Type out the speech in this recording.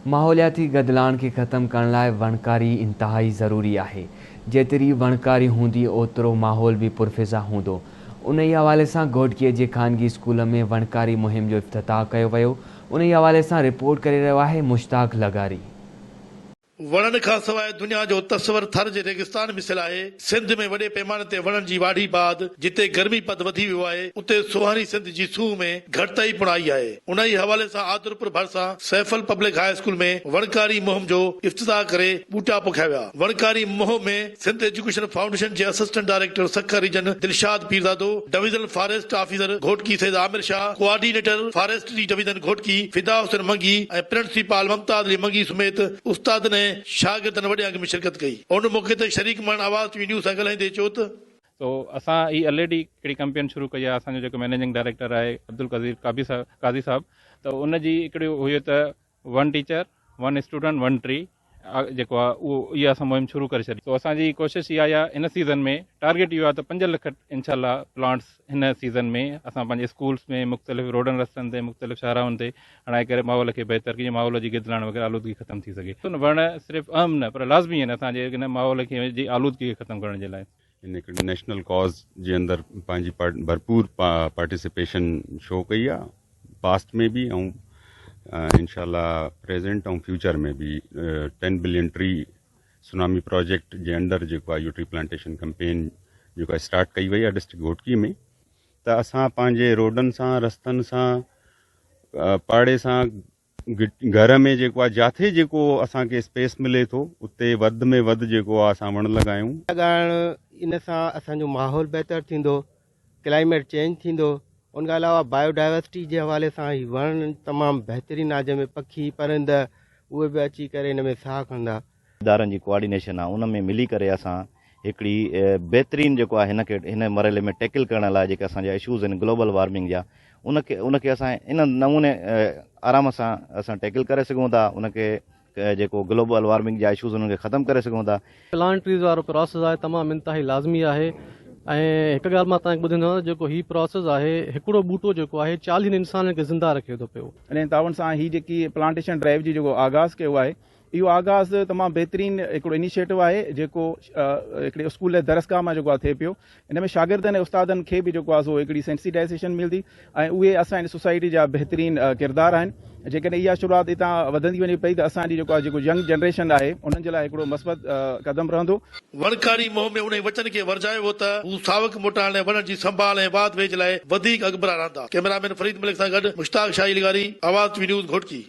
ماحولياتي گدلاڻ کي ختم ڪرڻ لاء وڻڪاري انتهائي ضروري آهي. جيتري وڻڪاري هوندي اوترو ماحول به پرفضا هوندو. انهي حوالي سان گهوٽڪي جي خانگي اسڪول ۾ وڻڪاري مهم جو افتتاح ڪيو ويو. انهي حوالي سان رپورٽ ڪري رهيو آهي مشتاق لغاري. وڻن کان سواء دنيا جو تصور ٿر جي ريگستان مثل آهي. سنڌ ۾ وڏي پيماني تي وڻن جي واڍي بعد جتي گرمي پد وڌي ويو آهي اتي سونهاري سنڌ جي سونهن ۾ گهٽتائي پڻ آئي آهي. انهي حوالي سان آدرپور ڀرسان سيفل پبلڪ هاء اسڪول ۾ وڻڪاري مهم جو افتتاح ڪري ٻوٽا پوکيا ويا. وڻڪاري مهم ۾ سنڌ ايجوڪيشن فائونڊيشن جي assistant director Sukkur region Dilshad Pirzado, divisional forest officer Ghotki Syed Amir Shah, coordinator forestry division Ghotki Fida Hussain Mangi ۽ principal Mumtaz Ali Mangi سميت استادن ۽ شاگردن وڏي انگ ۾ شرڪت ڪئي. ان موقعي تي شريڪ ماڻهن آواز ٽي وي نيوز سان ڳالهائيندي چيو ته. سو اسان هي الريڊي هڪڙي ڪمپين شروع ڪئي آهي اسان جو جيڪو مئنيجنگ ڊائريڪٽر آهي عبدالقدير قاضي صاحب ته ان جي هڪڙي هيو ته one teacher one student one tree جيڪو آهي اهو اها اسان مهم شروع ڪري ڇڏي سو اسان جي ڪوشش اها آهي هن سيزن ۾ ٽارگيٽ اهو آهي ته 5 لک انشاء الله پلانٽس هن سيزن ۾ اسان پنهنجي اسڪولس ۾ مختلف روڊن رستن تي مختلف شاهراهن تي هڻائي ڪري ماحول کي بهتر ڪيون ماحول جي گدلاڻ وغيره آلودگي ختم ٿي سگهي وڻ صرف اهم نه پر لازمي آهن اسان جي هن ماحول کي جي آلودگي کي ختم ڪرڻ جي لاء. هن هڪڙي نيشنل ڪاز جي اندر پنهنجي ڀرپور پارٽيسپيشن شو ڪئي آ پاسٽ ۾ به ۽ انشاء الله پريزنٽ ۽ فيوچر ۾ به 10 بلين ٽري سونامي پروجيڪٽ جي انڊر جيڪو آ اهو ٽري پلانٽيشن ڪمپين جيڪو اسٽارٽ ڪئي وئي آ ڊسٽرڪٽ گهوٽڪي ۾ ته اسان پنهنجي روڊن سان رستن سان پاڙي سان گهر ۾ جيڪو آهي جاٿي جيڪو اسان کي اسپيس ملي ٿو اتي وڌ ۾ وڌ جيڪو آهي اسان وڻ لڳايون. لڳائڻ ان سان اسان جو ماحول بهتر ٿيندو، ڪلائميٽ چينج ٿيندو، ان کان علاوه بايو ڊائيورسٽي جي حوالي سان هي وڻ تمام بهترين آهي جنهن ۾ پکي پرند اهي به اچي ڪري ان ۾ ساهه کڻندا. ادارن جي ڪوآرڊينيشن آ ان ۾ ملي ڪري اسان هڪڙي بهترين جيڪو آ هن کي هن مرحلي ۾ ٽيڪل ڪرڻ لاء جيڪي اسان جا اشوز آهن گلوبل وارمنگ جا ان کي ان کي اسان ان نموني آرام سان اسان ٽيڪل ڪري سگهون ٿا ان کي جيڪو گلوبل وارمنگ جا اشوز انهن کي ختم ڪري سگهون ٿا. پلانٽ ٽريز وارو پراسيس آهي تمام انتهائي لازمي آهي ۽ هڪ ڳالهه مان توهان کي ٻڌائيندو هلان جيڪو هي پراسيس آهي هڪڙو ٻوٽو جيڪو آهي چاليهن انسانن کي زنده رکي ٿو پيو. انهي تعاون سان هي جيڪي پلانٽيشن ڊرائيو جي جيڪو آغاز ڪيو آهي اهو آغاز تمام بهترين هڪڙو انيشيٽو آهي جيڪو هڪڙي اسڪول ۽ درسگاهه مان جيڪو آهي ٿئي پيو ان ۾ شاگردن ۽ استادن کي به جيڪو آهي سو هڪڙي سينسيٽائيزيشن ملندي ۽ اهي اسان جي سوسائٽي جا بهترين ڪردار آهن جيڪڏهن اها شروعات اتان وڌندي وڃي پئي ته اسان جي جيڪو آهي جيڪو ينگ جنريشن آهي انهن جي لاء هڪڙو مثبت قدم رهندو. وڻڪاري مهم ۾ انهي وچن کي ورجايو ويو ته هو ساوڪ موٽائڻ ۽ وڻن جي سنڀال ۽ واڌ ويجهه لاء وڌيڪ اڳڀرا رهندا. ڪئميرا مين فريد ملڪ سان گڏ مشتاق شاهي لغاري، آواز ٽي وي نيوز گهوٽڪي.